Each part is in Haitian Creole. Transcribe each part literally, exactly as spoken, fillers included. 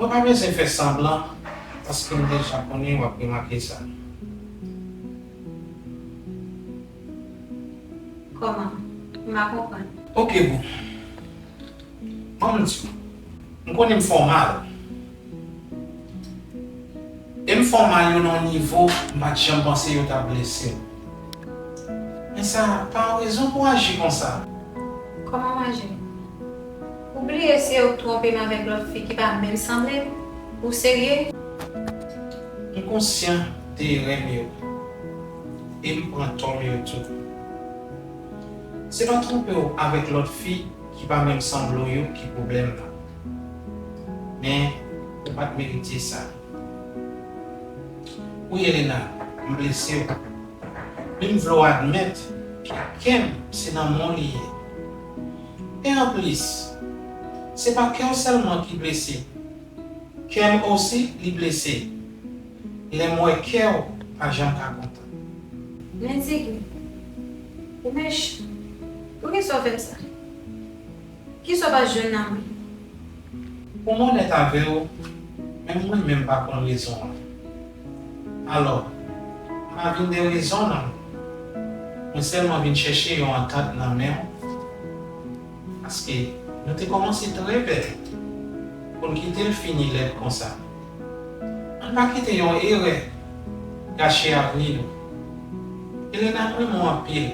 Ou pa bezwen fè sanblan, paske m deja konnen w ap remake sa. Kòman? M pa konprann. Oke, boo. Ban m di w. M konnen m fè w mal. E m fè w mal yo nan yon nivo m pa t janm panse yo t ap blese w. Men sa pa yon rezon pou w aji konsa. Kòman m aji? Ou bliye se ou k twonpe m avèk lòt fi ki pa menm sanble m? Ou serye? M konsyan de erè m yo. E m pran tò m yo tou. Se pa twonpe w avèk lòt fi ki pa menm sanble w yo ki pwoblèm nan. Men, ou pa t merite sa. Wi, Elena, m blese w. Men m vle w admèt ke kè m se nan men w li ye. E anplis, se pa kè w sèlman ki blese. Kè m osi, li blese. Lè m wè kè w pa janm ka kontan. Men Ziggy, ou mechan. Poukisa w fè m sa? Kisa w pa jwenn nan mwen? Pou m onèt avè w, menm mwen menm pa konn rezon an. Alò, m pa vin de rezon nan. Mwen sèlman vin chèche yon antant nan men w. Paske nou te kòmanse trè bèl pou n kite l fini lèd konsa. Ann pa kite yon erè gache avni nou. Elena, m renmen w anpil.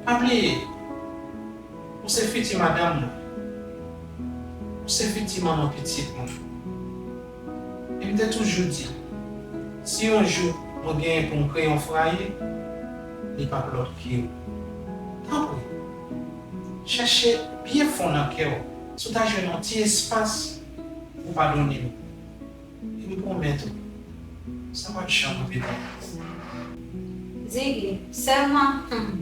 Pa bliye, ou se fiti madanm mwen. Ou se fiti manman pitit mwen. E m te toujou di, si yon jou mwen genyen pou m kreye yon fwaye, li p ap lòt ke ou. Tanpri, chèche byen fon nan kè w si w ta jwenn yon ti espas pou w padone m. E m pwomèt ou, sa p ap janm repete ankò. Ziggy, sèlman, hmm,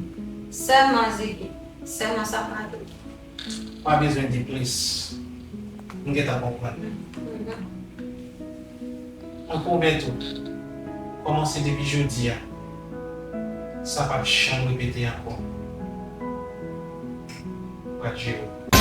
sèlman Ziggy, sèlman sa m mande w. Pa bezwen di plis. M gentan konprann. Mwen pwomèt ou, kòmanse depi jodi a, sa p ap janm repete ankò. Pral jere w.